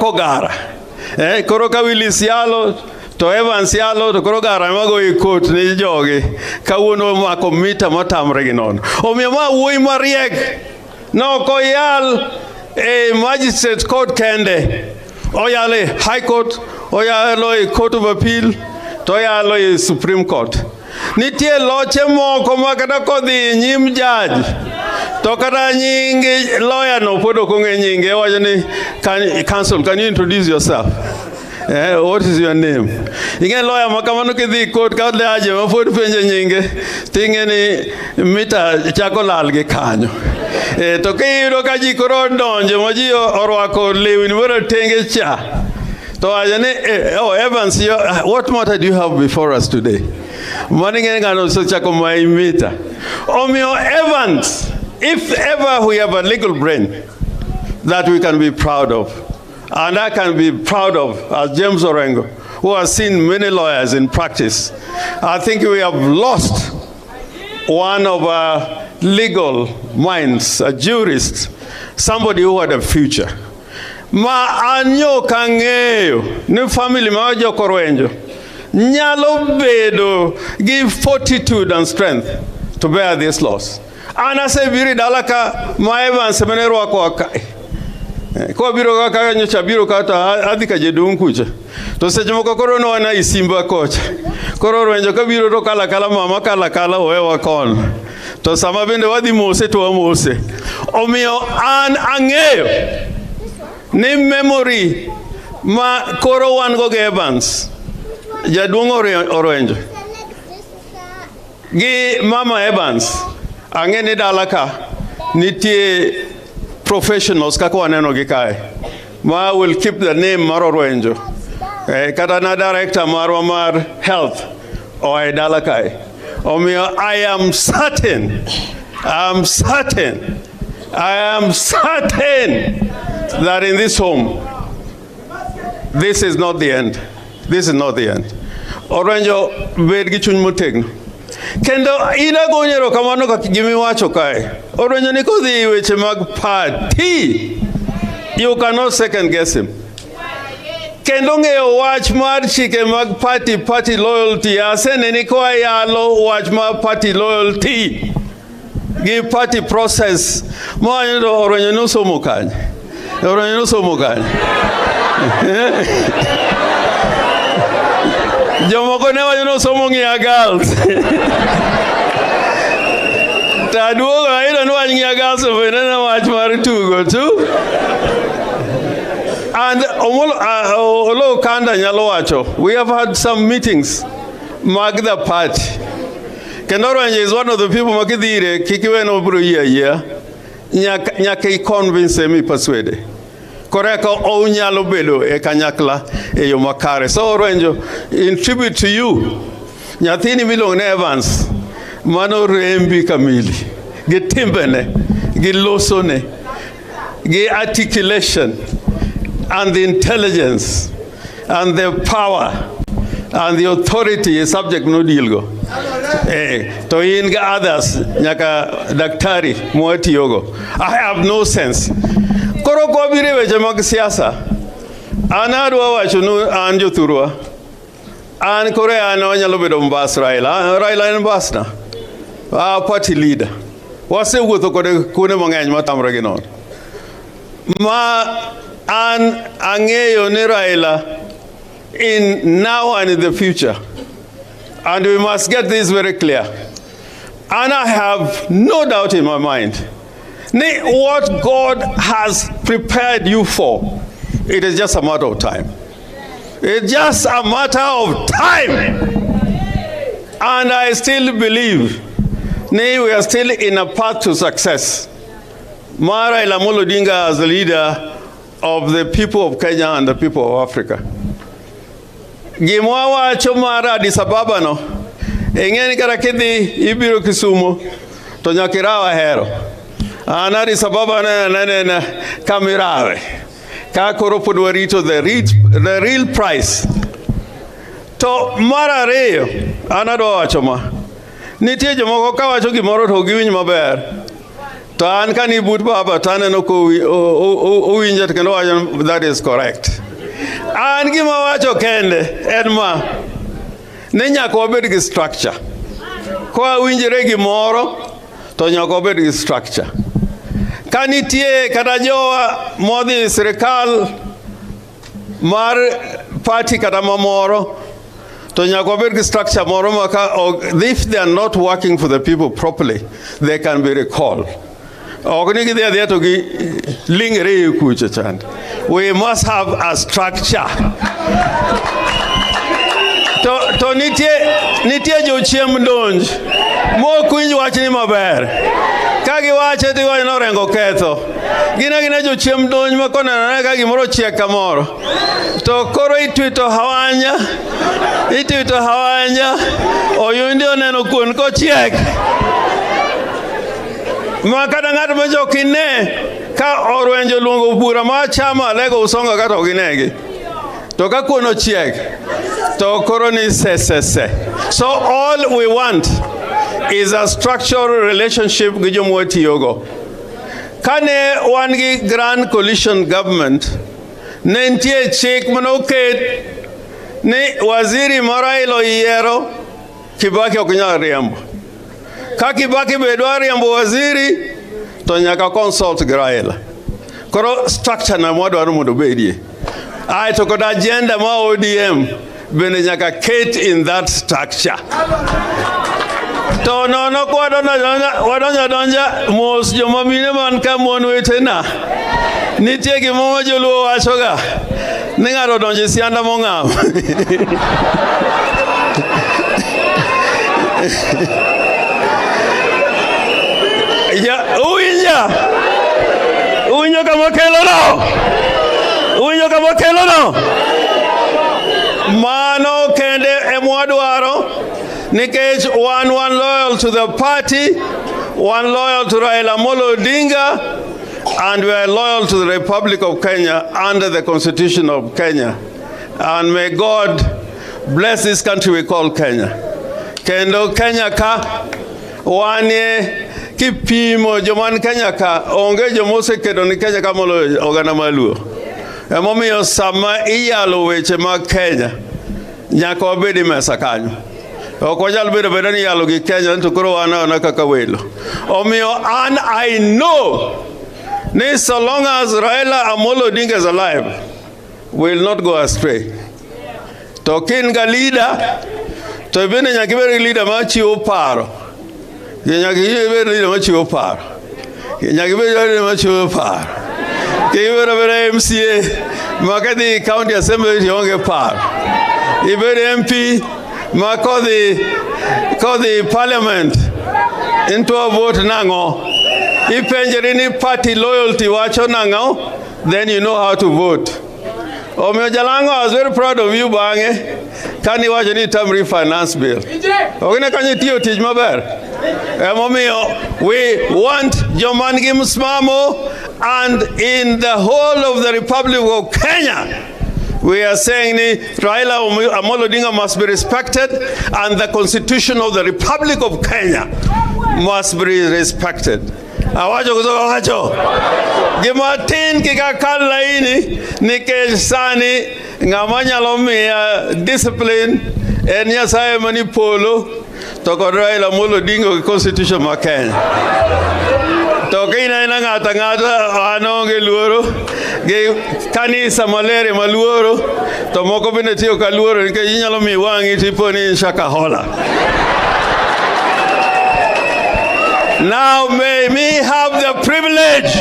mako gara. Koro ka Willis yalo to Evans yalo to koro gara ema goyo court ne jogi. Kawuono omako mita motamre gi nono. Omiyo ma wuoyi mariek no koyal e magistrate court kende. Oyalo e High Court, oyalo e Court of Appeal, to oyalo e Supreme Court. Nitie loche moko ma kata kodhi nyim judge to kata nying lawyer no pod ok ong'e nyinge, owacho ni, "Counsel, can you introduce yourself? What is your name?" Ing'e lawyer ma kamano kidhi court ka judge ma pod penje nyinge, ting'e ni mita chako lal gi kanyo. To kiyudo ka ji koro odonjo ma ji orwako lewni maratenge cha, to wacho ni, "Oh Evans, what matter do you have before us today?" Mano ing'e ng'ano osechako mayi mita. Omiyo Evans, if ever we have a legal brain that we can be proud of, and I can be proud of as James Orengo, who has seen many lawyers in practice, I think we have lost one of our legal minds, a jurist, somebody who had a future. Ma an nyo kang'eyo ni family mar Jokorwenjo nyalo bedo gi fortitude and strength to bear this loss. An asebiro e dala ka ma Evans mane rwakowa kae. Kwabiro kaka nyocha biro kata adhi ka jaduong' kucha. To seche moko koro nwana i Simba kocha. Koro Orwenjo kabiro to kala kala mama kala kala owewa kono. To sama bende wadhi mose to wamose. Omiyo an ang'eyo ni memory ma koro wan go gi Evans, jaduong' Orwenjo, gi mama Evans, ang'e ni dala ka nitie professionals kaka waneno gi kae ma will keep the name mar Orwenjo. Kata na director marwa mar health oa e dala kae. Omiyo I am certain, I am certain, I am certain that in this home, this is not the end. This is not the end. Orwenjo, bed gi chuny motegno. Kendo in agonyo erokamano kaka gimiwacho kae. Orwenjo ni kodhi e weche mag party, you cannot second guess him. Kendo ng'eyo wach mar chike mag party, party loyalty, aseneni koa yalo wach mar party loyalty gi party process. Mawacho ni to Orwenjo nosomo kanye? Orwenjo nosomo kanye? Jomoko ne wacho nosomo Ng'iya Girls. To aduogo ayudo ni wach Ng'iya Girls bende ne wach mar tugo tu. And Omolo, Olo Kanda nyalo wacho, we have had some meetings mag the party. Kendo Orwenjo is one of the people ma kidhi ire kik iwe no obiro yie ayiea. Nyaka i convince him, i persuade. Koreka onyalo bedo e kanyakla e yo makare. So Orwenjo, in tribute to you, nyathini miluongo ni Evans, mano rembi kamili, gi timbene, gi losone, gi articulation, and the intelligence, and the power, and the authority e subject no deal go. To in gi others, nyaka daktari mwatiyogo. I have no sense. Koro kwabiro e weche mag siasa, an adwa wacho nu an jothurwa, an koro an wanyalo bedo mbas Raila. Raila en mbasna, a party leader. Wasewuotho kode kuonde mang'eny matamre gi nono. Ma an ang'eyo ni Raila in now and in the future. And we must get this very clear. And I have no doubt in my mind ni what God has prepared you for, it is just a matter of time. It's just a matter of time. And I still believe ni we are still in a path to success. Mara Raila Amolo Odinga as the leader of the people of Kenya and the people of Africa. Gima wacho mar Addis Ababa no, ing'e ni kata kidhi ibiro Kisumo to nyaka iraw ahero. An Addis Ababa ne anena kamirawe. Ka koro pod warito the real price. To mar ariyo, an adwa wacho ma. Nitie jomoko kawacho gimoro to ok giwinj maber. To an kani but baba to aneno ko owinjo to kendo wacho that is correct. An gima wacho kende en ma ni nyaka wabed gi structure. Ka wawinjore gimoro to nyaka wabed gi structure. Ka nitie kata jowa modhi e sirikal mar party kata mamoro to nyaka wabed gi structure moro ma ka if they are not working for the people properly, they can be recalled. Ok ni gidhi adhiya to giling're e kucho chande. We must have a structure. To nitie jochiem donj mok winj wachni maber. Ka giwache to iwacho ni Orengo ketho. Gin agina jochiem donj ma koneno ka gimoro ochiek kamoro. To koro itwito hawanya, itwito hawanya, oyundi oneno kuon kochiek. Ma kata ng'at ma jok ine ka orwenjo luongo bura mar chama Alego Usonga kata ok ginegi. To ka kuon ochiek, to koro ni se se se. So all we want is a structural relationship gi joma watiyogo. Kane wan gi Grand Coalition Government, ne nitie chik manoket ni waziri ma Raila oyiero, Kibaki ok nyal riembo. Ka Kibaki be dwa riembo waziri, to nyaka consult gi Raila. Koro structure na mwadwaro mondo obedie. Aeto kod agenda ma ODM bende nyaka ket in that structure. To nono ka wadonjo adonja mos joma mine man ka mon wetena. Nitie gimoro ma joluo wachoga ni ng'ato odonjo e sianda mong'am. Ja, uwinja? Uwinjo kama kelono? Uwinjo kama kelono? Mano kende emwadwaro nikech wan loyal to the party, wan loyal to Raila Amolo Odinga, and we are loyal to the Republic of Kenya under the Constitution of Kenya. And may God bless this country we call Kenya. Kendo Kenya ka wanie kipimo joman Kenya ka onge joma osekedo ni Kenya ka moloyo oganda maluo. Emomiyo sama iyalo weche mag Kenya nyaka wabed e mesa kanyo. Ok wanyal bedo abeda ni iyalo gi Kenya to koro wan aona kaka welo. Omiyo an I know ni so long as Raila Amolo Odinga is alive, we will not go astray. To kin ga leader, to bende nyaka ibed gi leader ma chiwo paro. Nyaka ibed leader ma chiwo paro. Nyaka ibed leader ma chiwo paro. Kik ibed abeda MCA ma kadhi county assembly to onge paro. Ibed MP ma kodhi parliament into a vote nang'o. Ipenjori ni party loyalty wacho nang'o, then you know how to vote. Omiyo Jalango, I was very proud of you bang'e kane iwacho ni itamri finance bill. Ok ne kanyo itiyo tich maber. Emomiyo we want joma nigi msimamo, and in the whole of the Republic of Kenya we are saying ni Raila Amolo Odinga must be respected and the Constitution of the Republic of Kenya must be respected. Awacho kutoka wacho. Gima tin kik akal laini nikech sani ng'ama nyalo miya discipline en Nyasaye mani polo to kod Raila Amolo Odinga gi Constitution ma Kenya. To ka in aena ng'ato ang'ata an onge luoro gi kanisa maler ema luoro to moko bende tiyo ka luoro nikech inyalo mi wang'i tipo ni in Shakahola. Now may me have the privilege